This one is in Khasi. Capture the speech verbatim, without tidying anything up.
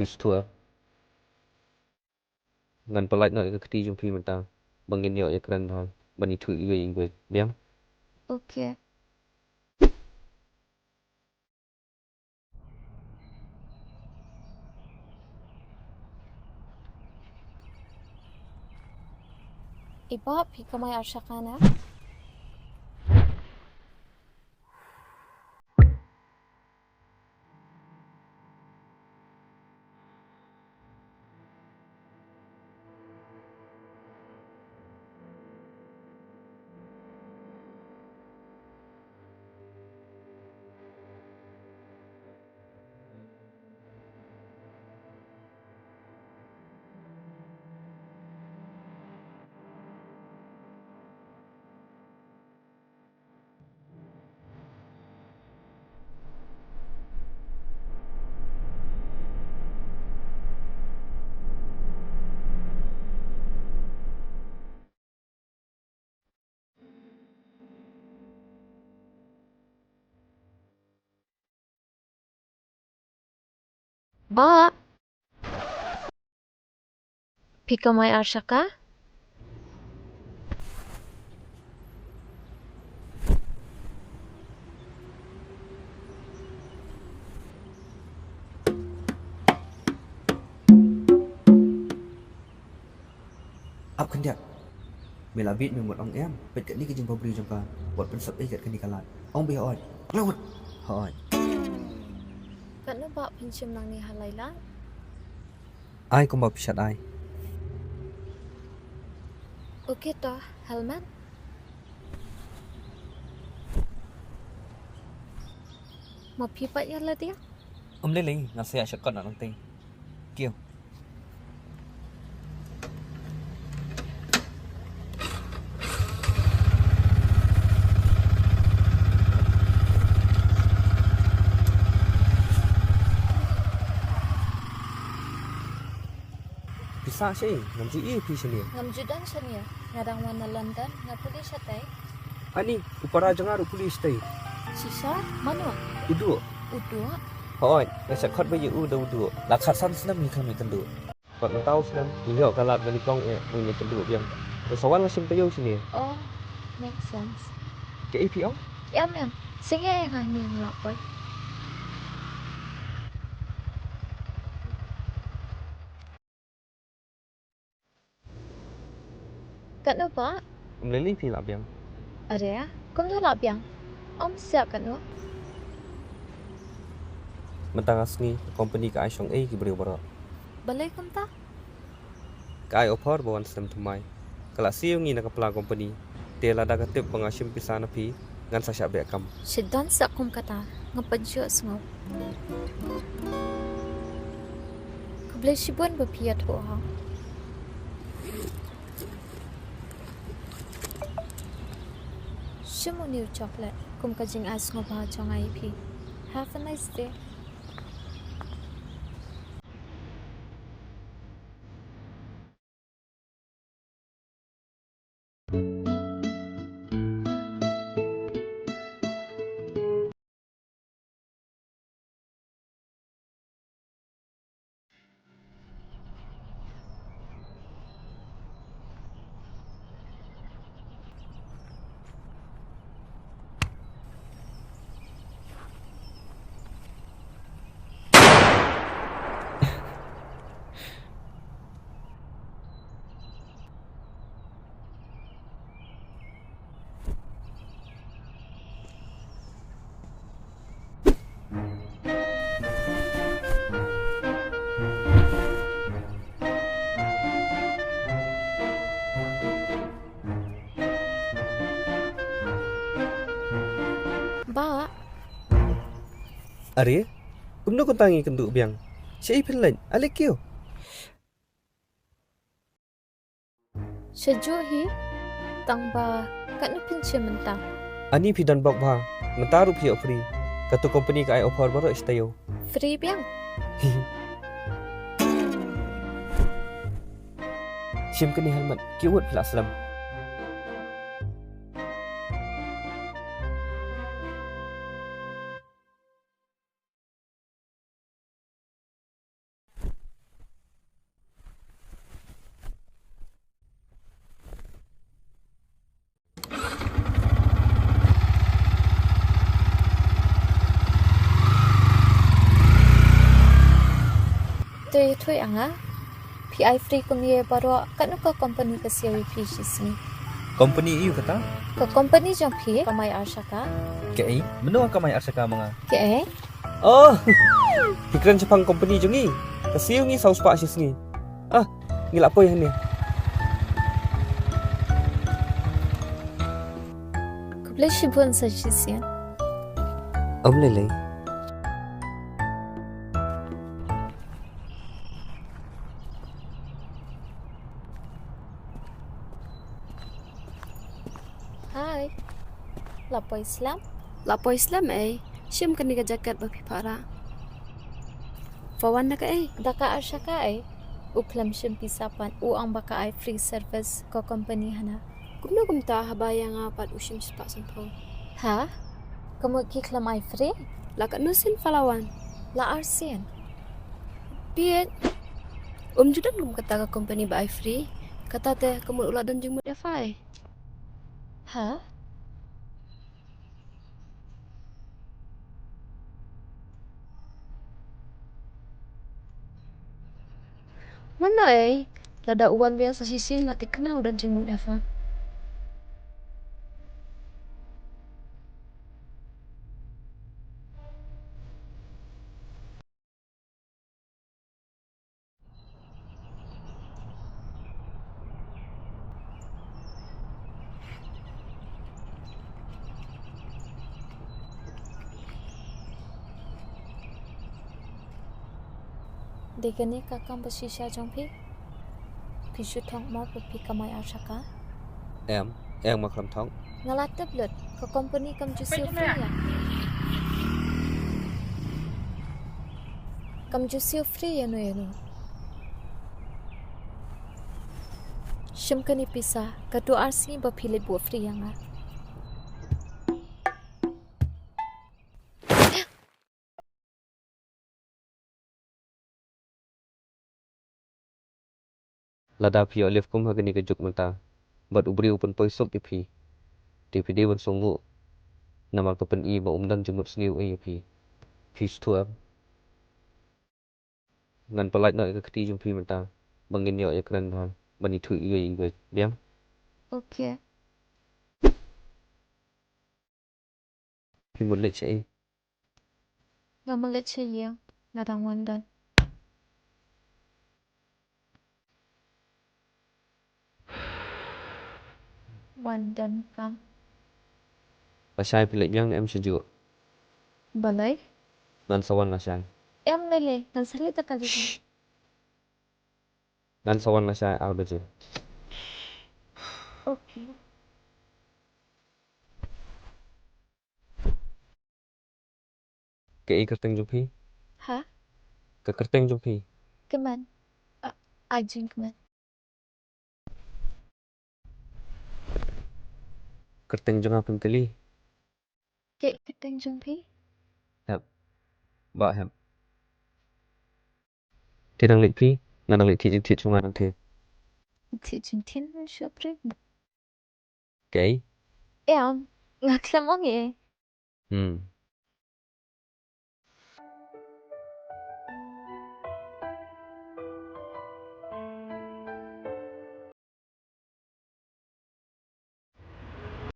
Store. Ngan pyllait noh ïa ka kti jong phi mynta ba ngin ïoh ïakren bha ban ïathuh iwei iwei, biang? Okay. I Bah, phi kamai ar shaka ne? Bah. Phi kamai ar shaka? Ap khyndiat. Me la bieit me mut ong em, peit katne ka jingbabriew jong ka, wat pynsep ei kat kane ka lad. Ong beit hooid. Khlawit. Hooid. Katno bah phin shim nangne ha lai lad? Ai kumba phi shait ai. Okay to, helmet. Mo phi pat ïa lade? Ym lei lei, nga sa ïa shakot na nangtei. Kiew. Pisa shi, ngam ju ïohi phi shane. Ngam ju don shane. Nga dang wan na London, nga pule shatai. Ani, u para jong nga ruh pule shatai. Shisha, mano? U Duh. U Duh? Hooid, nga sa khot ba ïa u da u Duh. La khatsan snem ngi khlem ïakynduh. Pat mynta u snem, ngi ïoh ka lad ban ïakong eh, ngi ïakynduh biang. Nga sa wan nga shim taïew shane. Oh, makes sense. Kaei phi ong? Em, em. Sngewbha ïa nga, ngi lah poi. Katno bah? Ym lei lei phi lah biang. Are, kumno lah biang? Ym sah katno. Mynta ka sngi ka company ka ai shong ei ki briew baroh. Balei kumta? Ka ai offer ba wan snem thymmai. Ka la siew ngi na ka pla company. Te lada ka tip ba nga shim pisa na phi, ngan sa shah beh kam. Shu don sa kum kata, ngam pat ju sngew. Khublei shibun ba phi ïathuh ha. Shim une u chocolate kum ka jingai sngewbha jong nga ïa phi. Have a nice day. Bah. Are, kumno kumta ngi kynduh biang? Shaei phin leit, ale kiew. Sha juh hi, tang ba katno phin shim mynta? Ani phi don bok bha, mynta ruh phi ïoh free. Katu company ka ai offer baroh shi taïew. Free biang? Shim kane helmet, ki wut phi lah slem. To ïathuh ïa nga. Phi ai free kumne baroh, katno ka company ka siew ïa phi shisngi? Company aiu kata? Ka company jong phi, kamai arshaka. Kaei? Mano kamai arshaka ma nga? Kaei? Oh! Phi kren shaphang company jong ngi. Ka siew ngi saw spah shisngi. Ah, ngi la poi hangne. Khublei shibun sa shisien. Ym lei lei. Hi. La poi slem? La poi slem ei. Shim kane ka jacket ba phi phah rah. Pha wan da kaei? Da ka arshaka ei. U khlem shim pisa pat, u ong ba ka ai free service ka company hana. Kumno kumta haba ïa nga pat u shim shispah sanphew? Ha? Ka mut ki khlem ai free? La katno sien pha la wan? La arsien. Peit. Um ju don kum kata ka company ba ai free. Kata te ka mut u la don jingmut ïa pha ei. Ha? Mano ei, lada u wan biang sa shisien la thikna u don jingmut ïa pha. Dei kane ka kam ba shisha jong phi? Phi shu thok mo ba phi kamai arshaka? Em, em, ma khlem thok. Nga la tip lut, ka company kam ju siew free ïa. Kam ju siew free ïano ïano. Shim kane pisa, katto ar sngi ba phi leit buh free ïa nga. Lada phi ïoh live kum ha kane ka juk mynta bad u briew u pynpoi suk ïa phi, te phi dei ban sngewbha namar ka pyni ba um don jingmut sniew ïa phi. Phi sngewthuh em? Ngan pyllait noh ïa ka kti jong phi mynta ba ngin ïoh ïakren bha ban ïathuh iwei iwei. Biang? Okay. Phi mut leit shaei? Nga mut leit sha ïing, nga dang wan don. Wan don kam. Lashai phi leit biang ne em shajuh? Balei? Ngan sa wan lashai. Em lei lei, ngan sa leit da kali. Shh. Ngan sa wan lashai ar baje. Okay. Kaei kyrteng jong phi? Ha? Ka kyrteng jong phi? Kmen. A, ai jingkmen. Kyrteng jong nga Pynkylli. Kaei kyrteng jong phi? Hep. Bah Hep. Te nang leit phi, nga nang leit thied jingthied shuwa nang te. Thied jingthied shuwa phi. Kaei? Em, nga khlem ong ei. Hmm,